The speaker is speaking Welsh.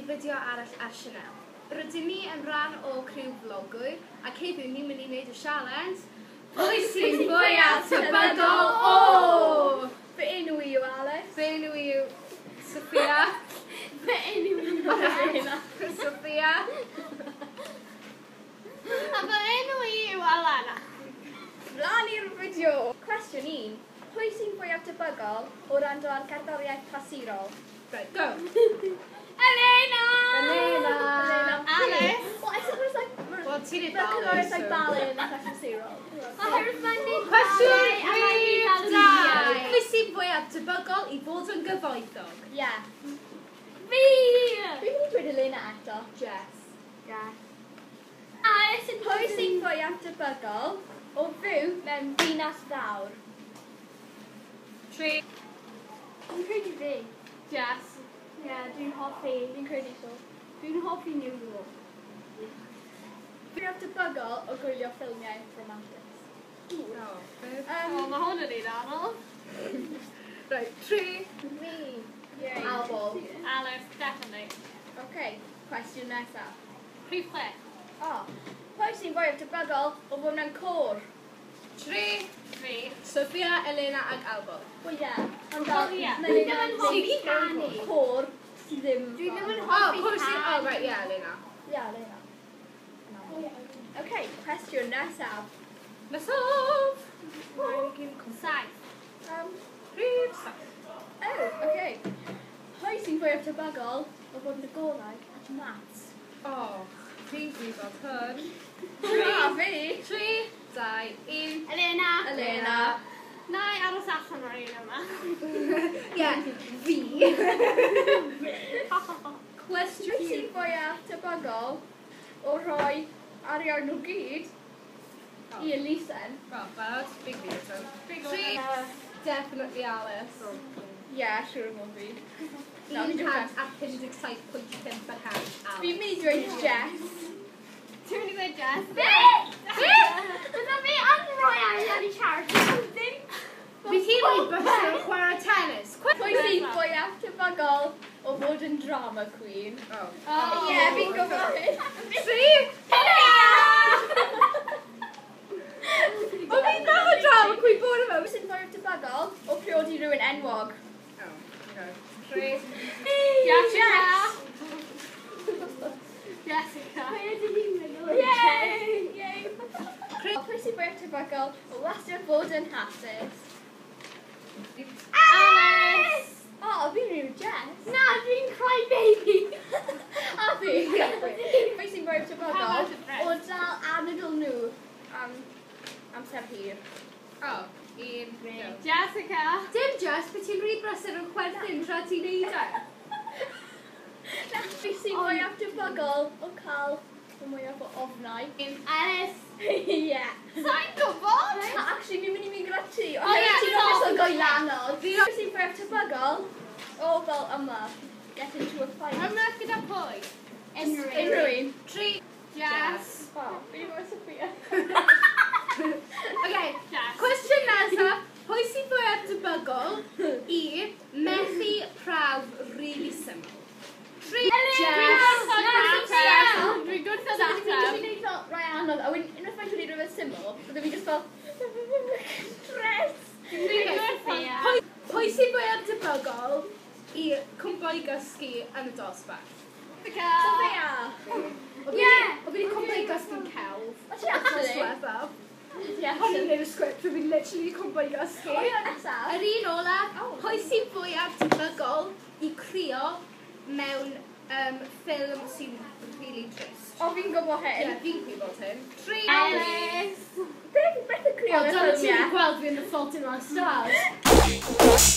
fideo arall ar Sianel. Rydyn ni yn rhan o criw vlogwyr ac heddiw ni'n mynd i wneud y sialens Pwy sy'n fwyaf tebygol o? Fy enw i yw Alice. Fy enw i yw Sophia. Fy enw i yw Elena. Sophia. A fy enw i yw Alana. Mlaen i'r fideo. Cwestiwn 1. Pwy sy'n fwyaf tebygol o wrando ar gerddoriaeth clasurol? Right, go. Elena! Elena. Elena. Alice. Well, I suppose like... Wel, ti'n neud Mae ballet, cerddoriaeth like so- ballet yn eitha clasurol. Oherwydd mae'n neud Cwestiwn ballet a mae'n rhif fel 2. yn Pwy sy'n fwyaf tebygol i fod yn gyfoethog? Yeah. Fi! Fi'n mynd i dweud Elena eto. Jess. Jess. Alice yn Pwy sy'n fwyaf tebygol o fyw mewn ddinas fawr? 3. Fi'n credu fi. Jess. Ie, yeah, dwi'n hoffi. Fi'n credu so. Dwi'n hoffi New York. Fwyaf tebygol o gwylio ffilmiau romantic. Oh, beth? O, mae hwn yn un anodd. Right, 3. Me. Yay. Albol. Alice, definitely. Okay, cwestiwn nesaf. Rhif 6. O, pwy sy'n fwyaf tebygol o fod mewn côr? 3. Fi. Sophia, Elena ac Albol. Wel, ie. Ond Wel, ie. Mae Dwi Elena ddim yn yn hoffi canu. Côr sydd ddim... Dwi ddim yn Oh, hoffi pwy sy'n... Oh, canu. right, yeah, Elena. Ie, Elena. Okay, cwestiwn nesaf. Nesaf! 7. Rhif 7. Oh, okay. Pwy sy'n fwyaf tebygol o fod yn y gorau at maths? Oh, fi'n gwybod hwn. Na, fi! 3, 2, 1. Elena. Elena. Na i aros allan o'r un yma. Ie, fi. Cwestiwn. Pwy sy'n fwyaf tebygol o rhoi arian nhw gyd i elusen? Well, bad. Big gwybod hwn. Big 3. one. Definitely Alice. Ie, siŵr o fod fi. Na, fi'n jocan. 177.5%. Alice. Fi'n mynd i dweud Jess. Ti'n mynd i ddweud Jess? Fi! Bydda fi yn rhoi arian i charity, ond ddim... Bydd hi'n rhoi bysedd yn chwarae tennis. Pwy sy'n fwyaf tebygol o fod yn drama queen? Oh. Oh. Ie, fi'n gwybod hyn. 3. O, fi'n bach o drama queen bod yma. Pwy sy'n fwyaf tebygol o priodi rhywun enwog? Oh, okay. 3. Jessica. Jessica. Pwy ydyn ni'n meddwl? Yay! Yay! Pwy sy'n fwyaf tebygol o wastad fod yn hapus? Alice! O, fi'n rhyw Jess. Na, dwi'n cry baby. A fi. Pwy sy'n fwyaf tebygol o dal anadl nhw am amser hir? Oh, 1, go. Jessica. Dim Jess, beth ti'n rhy brysur yn chwerthin tra ti'n neud e. Na, fi sy'n fwyaf tebygol o cael y mwyaf o ofnau. Alice. Ie. Sa'n gwybod? Na, actually, fi'n mynd i mynd gyda ti. O, ie, Oherwydd ti'n sorry. ofnus o goelanod. Fi sy'n fwyaf tebygol o fel yma. Get into a fight. Ymlaen gyda pwy? Unrhyw un. Unrhyw un. 3. Jess. O, fi wedi bod yn Sophia. Okay, Jess. cwestiwn nesaf. Pwy sy'n fwyaf tebygol i methu prawf really syml? 3. Dwi'n gwrthod ateb. Dwi'n gwrthod Fi'n ateb. gwneud fel rai anodd, a wedyn unwaith mae'n dweud rhywbeth syml, bydde fi just fel... Stress! Dwi'n gwrthod. Pwy sy'n fwyaf tebygol i cwmpo i gysgu yn y dosbarth? Jessica. Sophia! Ie. O fi wedi cwmpo i gysgu'n celf. O ti actually? Diwethaf. Ti O'n i'n actually? gwneud y sgript, fi literally cwmpo i gysgu. O, ie, nesaf. Yr un ola, Oh. pwy sy'n fwyaf tebygol i crio mewn ffilm sy'n really trist? O, fi'n gwybod Ie, hyn. fi'n gwybod hyn. 3. Alice. Beth beth y crio O, mewn dyna ti'n ffilmiau? gweld fi yn The Fault in Our Stars.